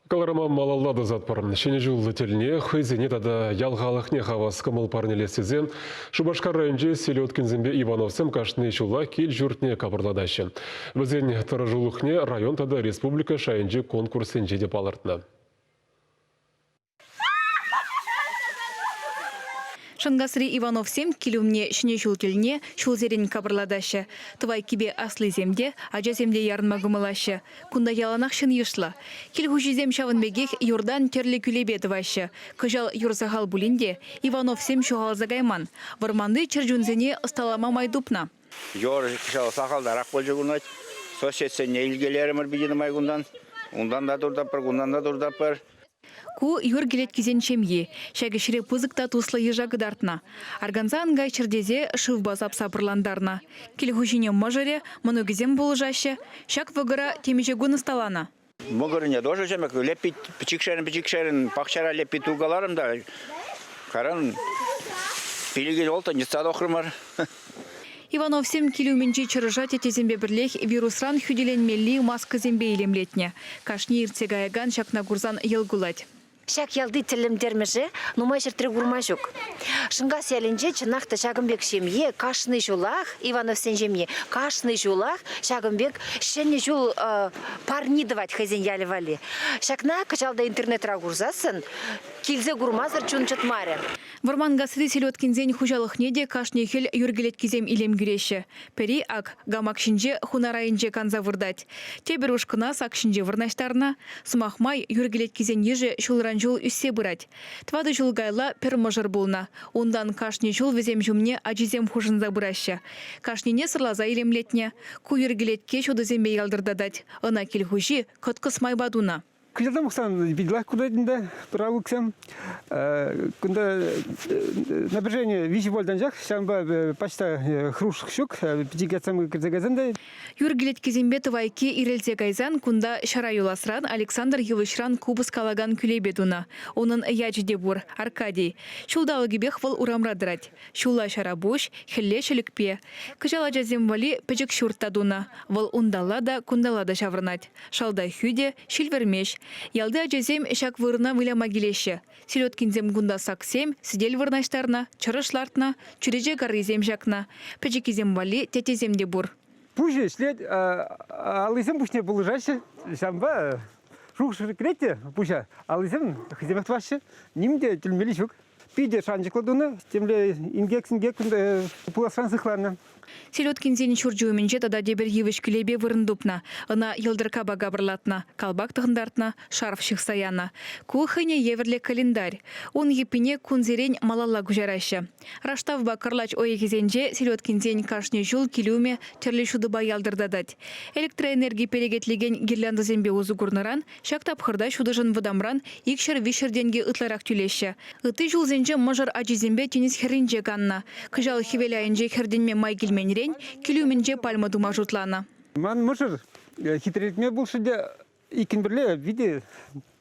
Кӑларӑма малалла тӑсатпӑр. Ҫӗнӗ ҫул тӗлне хӑйсене тата ял халӑхне хавас кӑмӑл парнелес тесе Шупашкар районӗнчи Селедкинсемпе Ивановсем кашни ҫулах кил-ҫуртне капӑрлатаҫҫӗ. Вӗсен тӑрӑшулӑхне район тата республика шайӗнчи конкурссенче те палӑртнӑ. Шӑнкасри Ивановсем кил умне Ҫӗнӗ ҫул тӗлне ҫулсерен капӑрлатаҫҫӗ. Тӑвайккипе аслисем те, ачасем те ярӑнма кӑмӑллаҫҫӗ. Кунта яланах ҫын йышлӑ. Кил хуҫисем ҫавӑн пекех юртан тӗрлӗ кӳлепе тӑваҫҫӗ. Кӑҫал юр сахал пулин те Ивановсем ҫухалса кайман. Вӑрманти чӗрчунсене ӑсталама май тупнӑ. Юр кӑҫал сахалтарах пулчӗ курӑнать. Соседсене илкелерӗмӗр питӗ нумай кунтан. Унтан та туртатпӑр, кунтан та туртатпӑр. Ку юр кӗлеткисен ҫемйи. Ҫак ӗҫре пысӑк та туслӑ йыша кӑтартнӑ. Арканса ан кайччӑр тесе шывпа сапса пӑрлантарнӑ. Кил хуҫине мӑшӑрӗ, мӑнукӗсем пулӑшаҫҫӗ. Ҫак вӑкӑра темиҫе кун ӑсталанӑ. Мӑкӑрне тоже ҫемӗк леппи пӗчӗкшерӗн-пӗчӗкшерӗн пахчара леппи тукаларӑм та каран пилӗке олтӑ йӑтса тухрӑмӑр. Ивановсем кил умӗнчи чӑрӑша теттесемпе пӗрлех вирусран хӳтӗленмелли маскӑсемпе илемлетнӗ. Кашни иртсе каякан ҫакна курсан йӑл кулать. Ҫак ялти тӗлӗнтермӗше нумай ҫӗртре курма ҫук. Шӑнкас ялӗнче чӑнах та ҫакӑн пек ҫемье кашни ҫулах, Ивановсен ҫемйи кашни ҫулах ҫакӑн пек Ҫӗнӗ ҫул парни тӑвать хӑйсен ялӗ валли. Ҫакна кӑҫал та интернетра курсассӑн килсе курмасӑр чун чӑтмарӗ. Вӑрманкасри Селедкинсен хуҫалӑхне те кашни хӗл юр кӗлеткисем илем кӳреҫҫӗ. Пӗри, ак, гамак ҫинче хунар айӗнче канса выртать. Тепӗр ушкӑна сак ҫинче вырнаҫтарнӑ. Сӑмах май, юр кӗлеткисен йышӗ ҫулран-ҫул ӳссе пырать. Тӑватӑ ҫул каялла пӗр мӑшӑр пулнӑ. Унтан кашни ҫул вӗсем ҫумне ачисем хушӑнса пыраҫҫӗ. Кашнине сӑрласа илемлетнӗ. Ку юр кӗлетке ҫутӑсемпе ялтӑртатать. Ӑна кил хуҫи кӑткӑс майпа тунӑ. Кӑҫалтан пӑхсан питӗ курать ӗнтӗ пралуксем. Кунта напряжение виҫӗ вольт анчах, ҫавӑнпа почта хӑрушлӑх ҫук, пӗчӗк ятсем кӗрсе кайсан та. Юр кӗлеткисемпе тӑвайкки ирӗлсе кайсан кунта ҫара юласран Александр йывӑҫран купӑс калакан кӳлепе тунӑ. Унӑн ячӗ те пур, Аркадий. Ҫулталӑкӗпех вӑл урамра тӑрать. Ҫулла ҫара пуҫ, хӗлле ҫӗлӗкпе. Кӑҫал ачасем валли пӗчӗк ҫурт та тунӑ. Вӑл унталла та, кунталла та ҫаврӑнать. Шалта хӳтӗ, ҫил вӗрмест. Ялти ачасем ҫак вырӑна выляма килеҫҫӗ. Селедкинсем кунта саксем, сӗтел вырнаҫтарнӑ, чӑрӑш лартнӑ, чӳрече каррисем ҫакнӑ. Пӗчӗккисем валли теттесем те пур. Пуҫӗ ӗҫлет, аллисем пуҫне пулӑшаҫҫӗ. Ҫавӑнпа шухӑш кӗрет те пуҫа. Аллисем хӑйсемех тӑваҫҫӗ. Ним те тӗлӗнмелли ҫук. Питӗ шанчӑклӑ тунӑ, темле инкек-синкек пуласран сыхланнӑ. Селедкинсен ҫурчӗ умӗнче тата тепӗр йывӑҫ кӳлепе вырӑн тупнӑ. Ӑна йӑлтӑрккапа капӑрлатнӑ, калпак тӑхӑнтартнӑ, шарф ҫыхса янӑ. Ку хӑйне евӗрлӗ календарь. Ун йӗппине кунсерен малалла куҫараҫҫӗ. Раштавпа кӑрлач уйӑхӗсенче Селедкинсен кашни ҫул кил умӗ тӗрлӗ ҫутӑпа ялтӑртатать. Электроэнерги перекетлекен гирляндӑсемпе усӑ курнӑран Ҫак тапхӑрта ҫутӑшӑн вӑтамран икҫӗр-виҫҫӗр тенкӗ ытларах тӳлеҫҫӗ. Ытти ҫулсенче мӑшӑр ачисемпе тинӗс хӗрринче каннӑ. Кӑҫал хӗвел айӗнче хӗртӗнме май килменрен кил умӗнче пальма тума шутланӑ. Ман мӑшӑр хитрелетме пулӑшрӗ те иккӗн пӗрле питӗ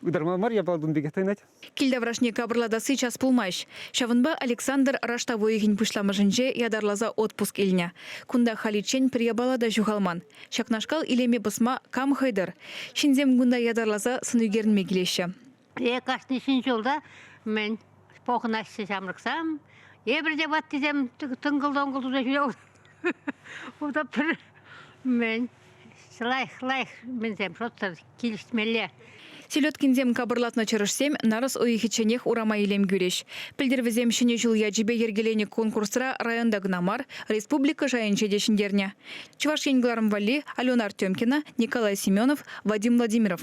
ытармалла мар япала тунӑ пекех туйӑнать. Кил таврашне капӑрлатасси час пулмасть. Ҫавӑнпа Александр раштав уйӑхӗн пуҫламӑшӗнче ятарласа отпуск илнӗ. Кунта халиччен пӗр япала та ҫухалман. Ҫакнашкал илеме пӑсма кам хӑйтӑр? Ҫынсем кунта ятарласа сӑн ӳкерӗнме килеҫҫӗ. Е кашни ҫын ҫулта мӗн пухӑнаҫҫӗ ҫамрӑксем. Эпир те ваттисем тӑнкӑл-тӑнкӑл туса ҫӳреп. Унта пӗр мӗн лайӑх лайӑх мӗнсем шутсӑр килӗшмелле. Селедкинсем капӑрлатнӑ чӑрӑшсем нарӑс уйӑхӗчченех урама илем кӳрӗҫ. Пӗлтӗр вӗсем Ҫӗнӗ ҫул ячӗпе йӗркеленӗ конкурсра районта кӑна мар, республика шайӗнче те ҫӗнтернӗ. Чӑваш Ен кӑларӑм валли Алена Артемкина, Николай Семенов, Вадим Владимиров.